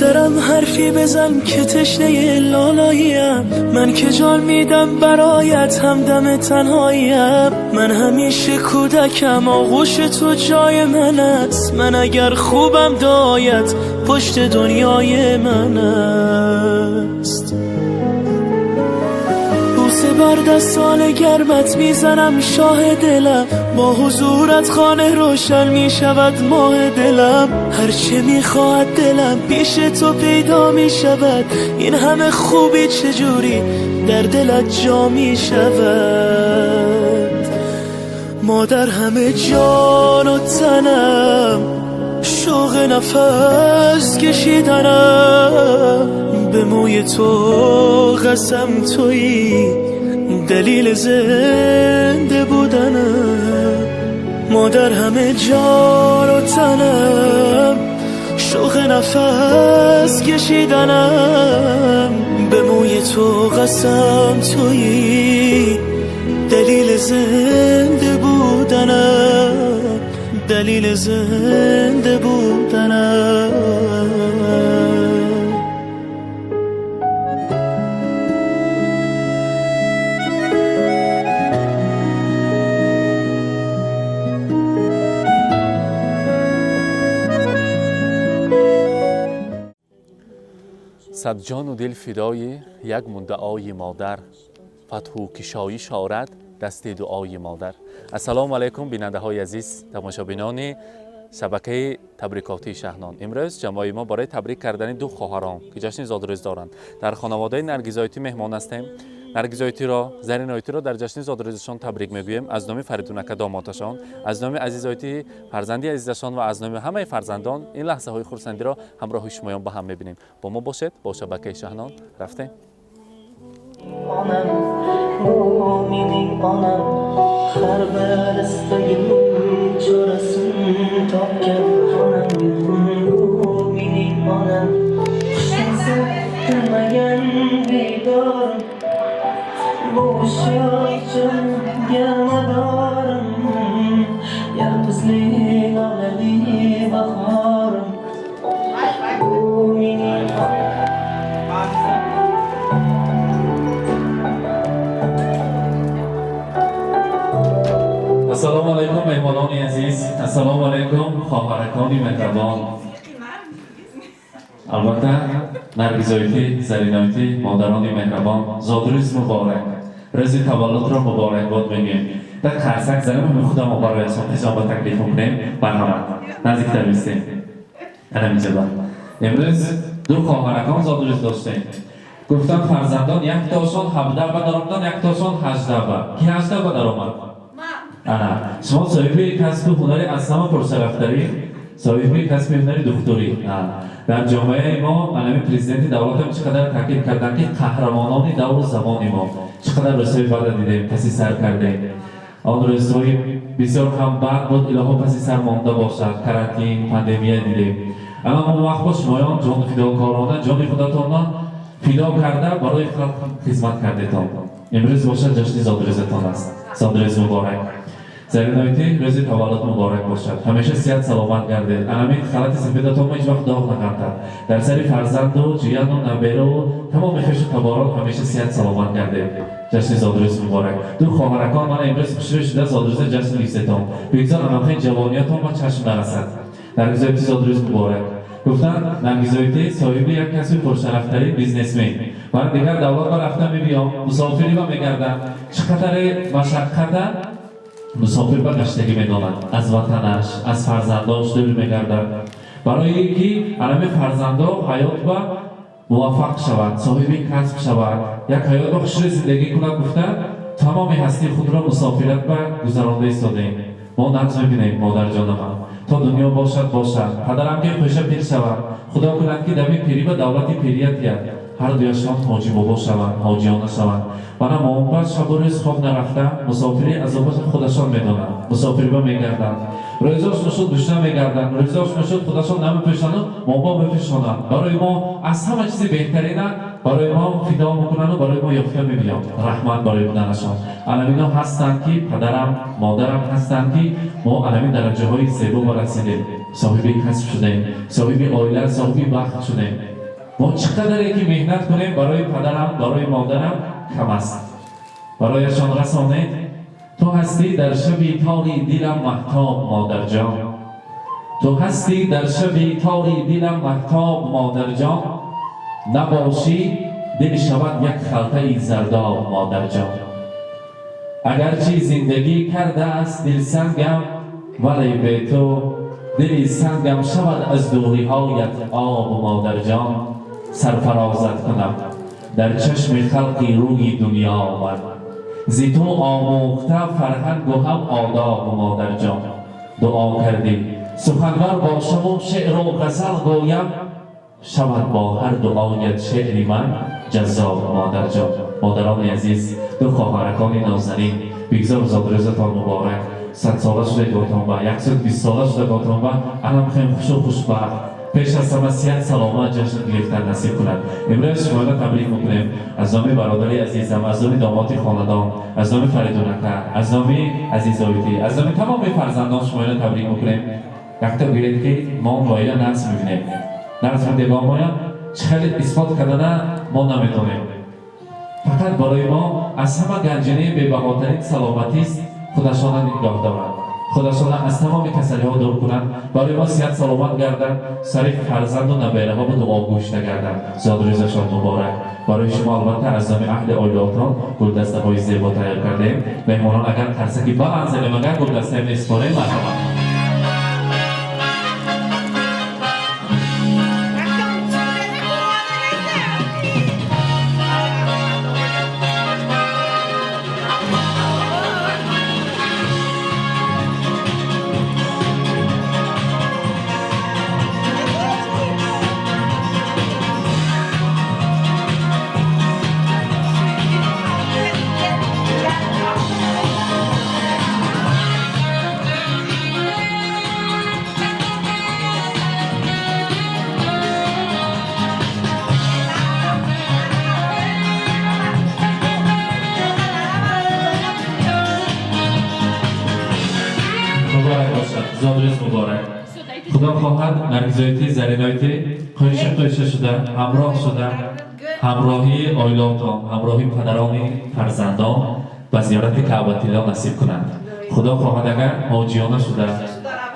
مادرم حرفی بزن که تشنه لالاییم، من که جان میدم برایت همدم تنهاییم، من همیشه کودکم آغوش تو جای من است، من اگر خوبم دایت پشت دنیای من است. بوسه بر دستان گرمت میزنم شاه دلم، با حضورت خانه روشن میشود ماه دلم، هرچه میخواهد دلم پیش تو پیدا میشود، این همه خوبی چجوری در دلت جا میشود. مادر همه جان و تنم، شوق نفس کشیدنم، به موی تو قسم تویی دلیل زنده بودنم. مادر همه جان و تنم، شوق نفس کشیدنم، به موی تو قسم تویی دلیل زنده بودنم، دلیل زنده بودنم. صد جان و دل فدای یک مدعای مادر، فتح و کشایش آرد دست دعای مادر. السلام علیکم بیننده های عزیز، تماشابینان شبکه تبریکاتی شهنان. امروز جمعی ما برای تبریک کردن دو خواهران که جشن زادروز دارند در خانواده نرگیزایتی مهمان هستیم. نرگیزایتی را، زرینایتی را در جشن زادروزشان تبریک میگوییم. از نام فریدونک دامادشان، از نام عزیزایتی فرزندی عزیزشان و از نام همه فرزندان این لحظه های خرسندی را همراه شمایان با هم میبینیم. با ما باشید با شبکه شهنان. رفتیم. Har bir istagim chorasin topgan onam, bu mening onam, xushdansa tinmagan biydorim, bu sho'rjonga madorim, yalqizli lolali bahorim, bu mening onam. Ассалому алайкум меҳмонони азиз, ассалому алайкум хоҳаракони меҳрабон. Албатта Наргизоити, Зариноити, модарони меҳрабон, зодрӯз муборак, рӯзи таваллудро муборакбод мегӯем. Дар қарсак занем, худамо бароятон ҳисоба таклиф мекунем. Марҳамат, наздиктар бистем. Ана инҷоба. Имрӯз ду хоҳаракон зодрӯз доштем. Гуфтам фарзандон яктошон 17 ба даромадан, яктошон 18 ба. Ки 18 ба даромад? Ана, шумо соҳиби касбу ҳунари аз ҳама пуршарафтарин, соҳиби касби ҳунари духтурӣ. Дар ҷомеаи мо анами президенти давлатам чӣ қадар таъкид карданд, ки қаҳрамонони давру замони мо чӣ қадар рӯзҳои бада дидем, паси сар кардем. Он рӯзҳои бисёр ҳам бад буд, илоҳо паси сар монда бошад, карантин, пандемия дидем. Аммо он вақт бо шумоён ҷонфидокорона ҷони худатонро фидо карда барои халқ хизмат кардетон. Имрӯз бошад ҷашни зодрӯзатон аст. Зодрӯз муборак. Зариноити, рӯзи таваллуд муборак бошад. Ҳамеша сиҳат саломат гардед. Анамин халати сафедатон ҳеҷ вақт доғ нағалтад. Дар сари фарзанду ҷияну набераву тамоми хешу таборон ҳамеша сиҳат саломат гардед. Ҷашни зодрӯз муборак. Ду хоҳаракон мана имрӯз хушрӯ шуда зодрӯза ҷашн гирифтетон. Бигзор анамхел ҷавониятон ба чашм нарасад. Наргизоити зодрӯз муборак. Гуфтанд Наргизоити соҳиби як касби пуршарафтарин бизнесмен. Ман дигар давлат ба рафта мебиём, мусофирӣ ба мегардам. Чӣ қадаре машаққата мусофир ба гаштагӣ медонад, аз ватанаш, аз фарзандош дур мегардад, барои ки анами фарзандо ҳаёт ба муваффақ шавад, соҳиби касб шавад, як ҳаёт ба хушрӯ зиндагӣ кунад. Гуфта тамоми ҳастии худро мусофират ба гузаронда истодаем. Мо нағз мебинем модарҷонама, то дунё бошад бошад, падарам ки хӯша пир шавад, худо кунад ки дами пирӣ ба давлати пирият яд, ҳар дуяшон ҳоҷи бобо шаванд, ҳоҷиёна шаванд. Мана момонба шабу рӯз хоб нарафта, мусофири азобаша худашон медонанд, мусофирба мегарданд. Рӯзош мешуд гушна мегарданд, рӯзош мешуд худашон намепӯшанду момба мепӯшонанд. Барои мо аз ҳама чизи беҳтарина барои мо фидо мекунанду барои мо ёфта мебиёнд. Раҳмат барои буданашон. Анамино ҳастанд ки падарам, модарам ҳастанд ки мо анамин дараҷаҳои зебо ба расидем, соҳиби касб шудем, соҳиби оила, соҳиби бахт шудем. Мо чӣ қадаре ки меҳнат кунем барои падарам, барои модарам кам аст. Барояшон расонед. Ту ҳастӣ дар шаби тори дилам маҳтоб, модарҷон. Ту ҳастӣ дар шаби тори дилам маҳтоб, модарҷон. Набошӣ дил шавад як халтаи зардоб, модарҷон. Агарчи зиндагӣ кардааст дилсангам, вале бе ту дили сангам шавад аз дуриҳоят об, модарҷон. Сарфарозат кунам дар чашми халқи рӯи дунё ман. Зи ту омӯхта фарҳангу ҳам одоб, модарҷон. Дуо кардӣ суханвар бошаму шеъру ғазал гӯям, шавад бо ҳар дуоят шеъри ман ҷаззоб, модарҷон. Модарони азиз, ду хоҳаракони нозанин, бигзор зодрӯзатон муборак. 100 сола шуда готон ба, 120 сола шуда готон ба, алам хем хушу хушбахт. Пеш аз ҳама сиҳат саломат ҷашн гирифтан насиб кунад. Имрӯз шуморо табрик мекунем аз номи бародари азизам, аз номи домоди хонадон, аз номи Фаридунака, аз номи Азизоидӣ, аз номи тамоми фарзандон шуморо табрик мекунем. Якта гӯед ки мо он оила нағз мебинем. Нағз мебинем, чӣ хеле исбот кардана мо намедонем. Фақат барои мо аз ҳама ганҷинаи бебаҳотарин саломатист. Худашона нигоҳ доранд, худашона аз тамоми касалиҳо дур кунанд, барои мо сиҳат саломат гарданд, сари фарзанду набераҳо бо дуогӯшта гарданд. Зодрӯзашон муборак. Барои шумо албатта аз номи аҳли оилаотон гулдастаҳои зебо тайёр кардем. Меҳмонон, агар қарсаки баланд занем, агар гулдастаем месупорем, марҳамат. Муборак бошад, зодрӯз муборак. Худо хоҳад Наргизоити, Зариноити қӯйша қӯйша шуда, ҳамроҳ шуда, ҳамроҳии оилаотон, ҳамроҳии падарони фарзандон ба зиёрати Каъбатилло насиб кунанд. Худо хоҳад агар ҳоҷиёна шуда,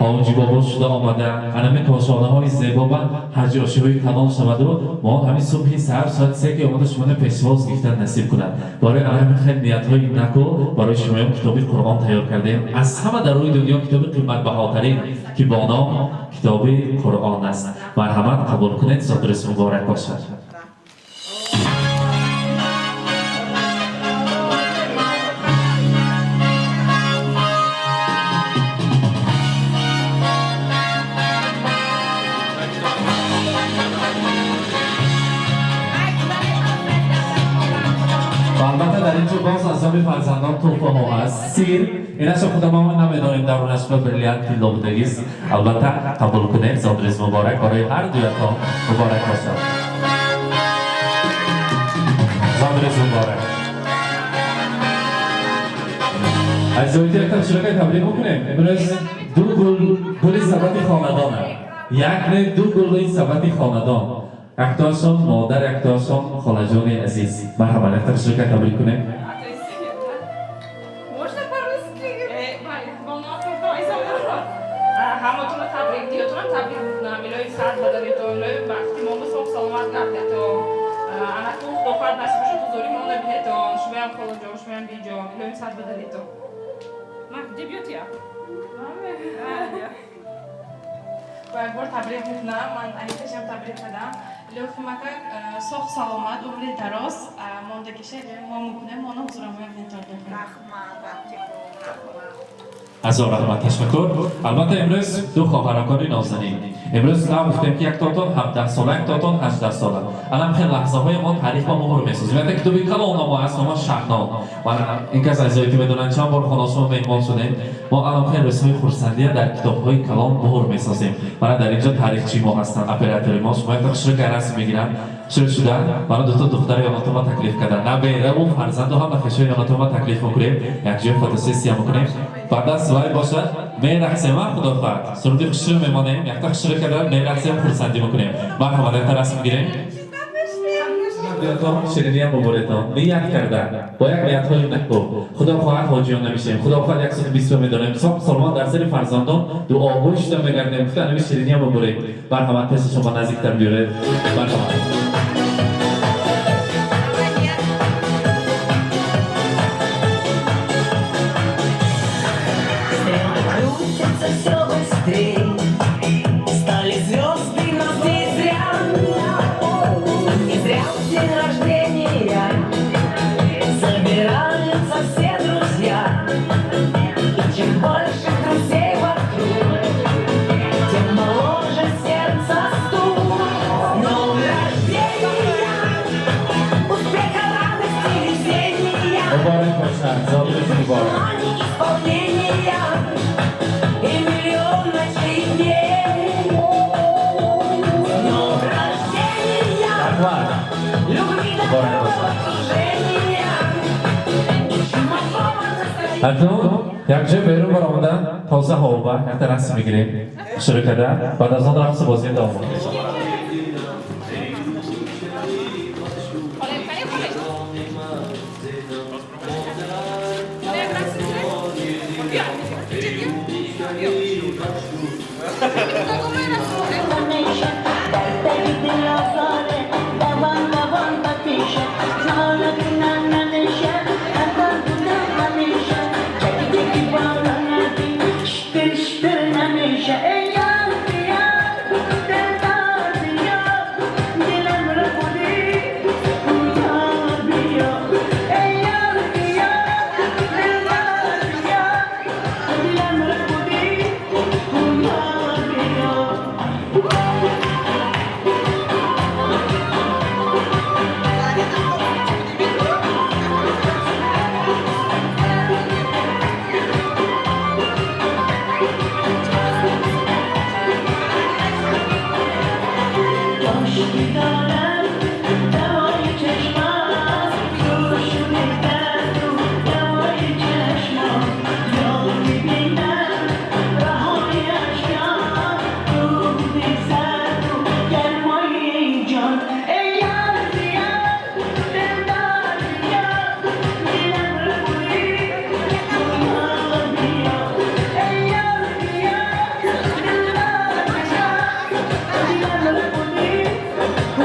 ҳоҷи бобо шуда омада, анами кошонаҳои зебо ба ҳаҷи ошиҳои калон шаваду мо ҳамин субҳи саҳар соати 3 ки омада шуморо пешвоз гирифтан насиб кунад. Барои ана ҳамин хел ниятҳои наку барои шумоён китоби Қуръон тайёр кардем. Аз ҳама дар рӯи дунё китоби қиматбаҳотарин ки бо ном китоби Қуръон аст. Марҳамат, қабул кунед, зодрӯз муборак бошад. Ва албатта дар ин ҷо боз аз номи фарзандон туҳфаҳо ҳаст. Сир инаша худамо намедонем, дарунаш ба бриллиант тилло будагист. Албатта қабул кунед, зодрӯз муборак, барои ҳар дуятон муборак бошад. Зодрӯз муборак. Азизоити, якта ширакай табрик мекунем. Имрӯз ду гул, гули сабати хонадона. Як не, ду гули сабати хонадон. Яктоашон модар, яктоашон холаҷони азиз. Марҳамат, якта ширакай табрик кунем. Можно по-русски? Ҳаматонро табрик, диётонам табрик мекунам. Илоҳи саат бадаритон, илоҳи бахти мо соҳ саломат гардатон. Анаку худо хоҳад насиб бошад, ҳузури мо набинетон. Шумоям холаҷон, шумоям биҷон, илоҳи саат бадаритон. Ма дебютия. Бо як бор табрик мекунам. Ман аликашам табрик кардам. Илоҳи макак соҳ саломат, умри дароз, мондагиша мо мекунем, моно ҳузурамоя бинетон. Раҳмат, бачако, раҳмат. Ҳазор раҳмат, ташаккур. Албатта имрӯз ду хоҳаракони нозанин. Имрӯз нагуфтем ки яктотон 17 сола, яктотон 18 сола. Алам хел лаҳзаҳои мо таърих ба муҳр месозем. Якта китоби калон мо ҳаст, номаш Шаҳно. Ва ин кас азизое ки медонанд, чанд бор хонашумо меҳмон шудем. Мо алам хел рӯзҳои хурсандия дар китобҳои калон муҳр месозем. Мана дар инҷо таърихчи мо ҳастанд, оператори мо. Шумо якта хушрӯ расм мегиранд. Шурӯъ шуда, мана дуто духтари ёнатонро таклиф карданд. Набераву фарзанду ҳама хешои ёнатонро таклиф мекунем. Якҷоя фотосессия мекунем. Баъд аз вай бошад, мерақсем, а худо хоҳад. Суруди хушрӯ мемонем, якта хушрӯ карда мерақсем, хурсандӣ мекунем. Марҳамат, якта расм гирем. Диётон шириниям муборакатон. Ният карда бо як ниятҳои неку, Худо хоҳад, ҳоҷиён намешем, Худо хоҳад, 120 медонем, соқ саломат дар сари фарзандон дуогӯй шуда мегардем. Гуфта, ҳами шириниям муборак. Марҳамат, пеши шумо наздиктар биёред. Марҳамат. Крутятся все быстрей, стали звезды нас не зря, не зря в день рождения собираются все друзья. И чем больше друзей вокруг, тем моложе сердце стук. С днем рождения, успеха, радости, везения. Муборак бошад, зодрӯз муборак. Желаний исполнения и миллион ночей и дней. С днем рождения, Раҳмат. Любви, Муборак добра, бошад. окружения и чумового настроения. Акнун якҷо берун баромада, тоза ҳаво, якта рақс мегирем шурӯъ карда, баъд аз он рақсу бозӣ давом мекунем. Холе, кани холе. Холе, як рақс мегирем? Биё, инҷа биё. Биё. Дагомаи рақс мекунем. دوان دوان پیشه ناله نمیشه همدم بودم همیشه چکی چکی بالا ندی شتر شتر نمیشه. ای یار بیا، دلدار بیا، دلم رو بودی یار بیا. ای یار بیا، دلدار بیا، دلم رو بودی یار بیا. کاشکی دارم دوای چشمات، روشون درد و دوای چشمات. یا میبینم رهای اشکات، روز سرد و گرمای این جان. ای یار بیا، دلدار بیا، دلم رو بری یار بیا. ای یار بیا، دلدار بیا، دلم رو بری یار بیا.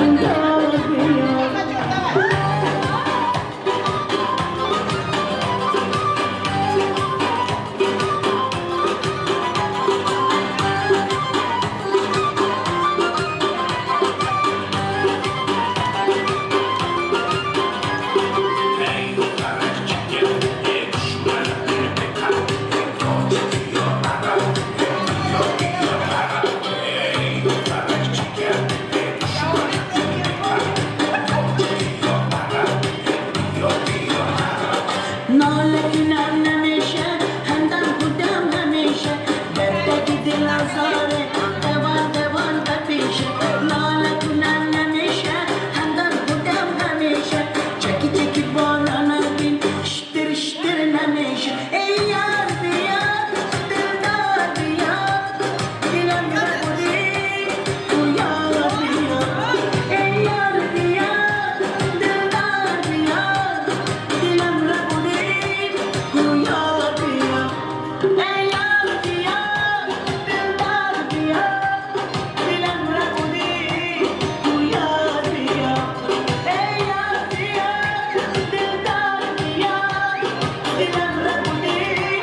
ناله کنم نمیشه، همدم بودم همیشه. دردک دل آزاره، دوان دوان پیشه. ناله کنم نمیشه، همدم بودم همیشه. چکی چکی بالا نبین، شتر شتر نمیشه. ای یار بیا، دلدار بیا، دلم رو بودی تو یار بیا. ای یار بیا، دلدار بیا، دلم رو بودی تو یار بیا. ای یار بیا، دلدار بیا، دلم رو بودی تو یار بیا. ای یار بیا، دلدار بیا، دلم رو بودی.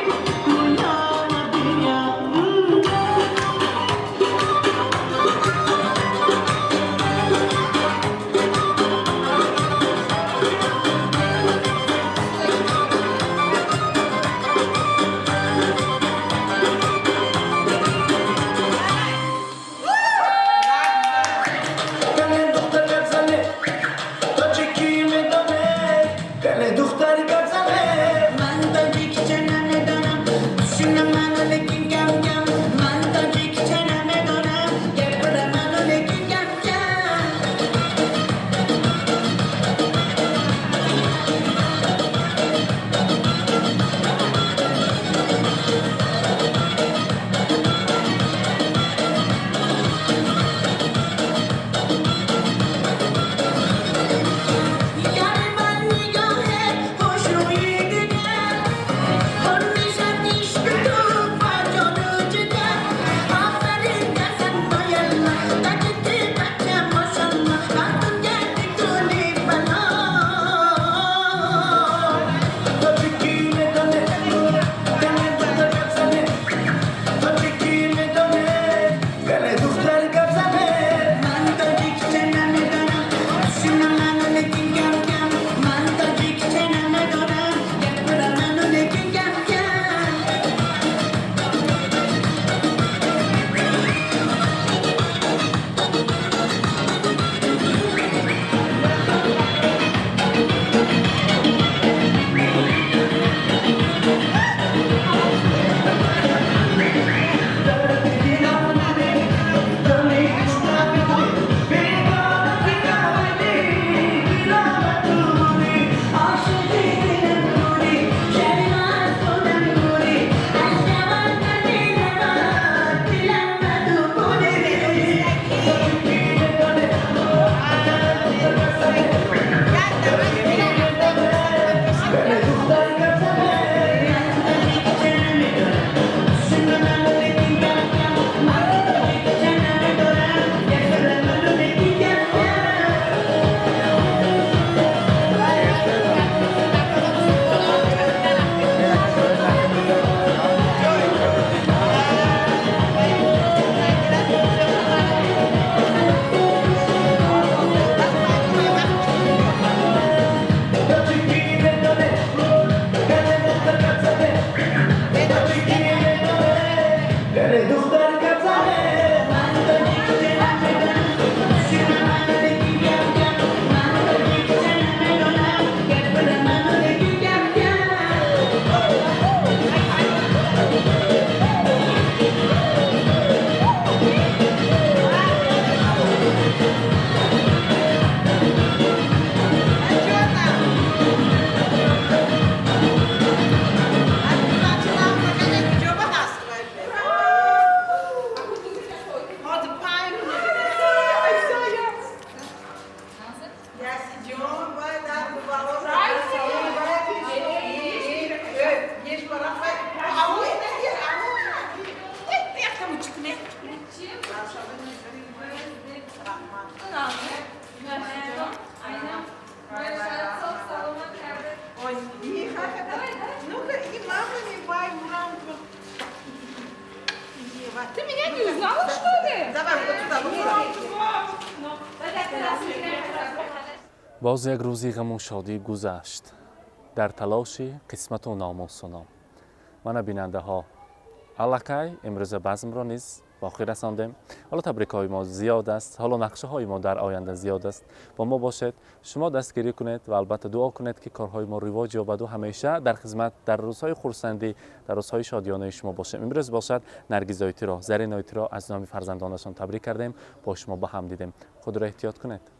Ну-ка, и мама не бай, мурамку. Ты меня не узнала, что ли? Давай, вот сюда, вот сюда. Боз як рӯзи ғаму шодӣ гузашт дар талоши қисмату номусу ном. Мана, бинандаҳо, аллакай имрӯза базмро низ ба охир расондем. Ҳоло табрикҳои мо зиёд аст, ҳоло нақшаҳои мо дар оянда зиёд аст. Бо мо бошед, шумо дастгирӣ кунед ва албатта дуо кунед, ки корҳои мо ривоҷ ёбаду ҳамеша дар хизмат, дар рӯзҳои хурсандӣ, дар рӯзҳои шодиёнаи шумо бошем. Имрӯз бошад, Наргиз Ойтиро, Зарин Ойтиро аз номи фарзандонашон табрик кардем, бо шумо ба ҳам дидем. Худро эҳтиёт кунед.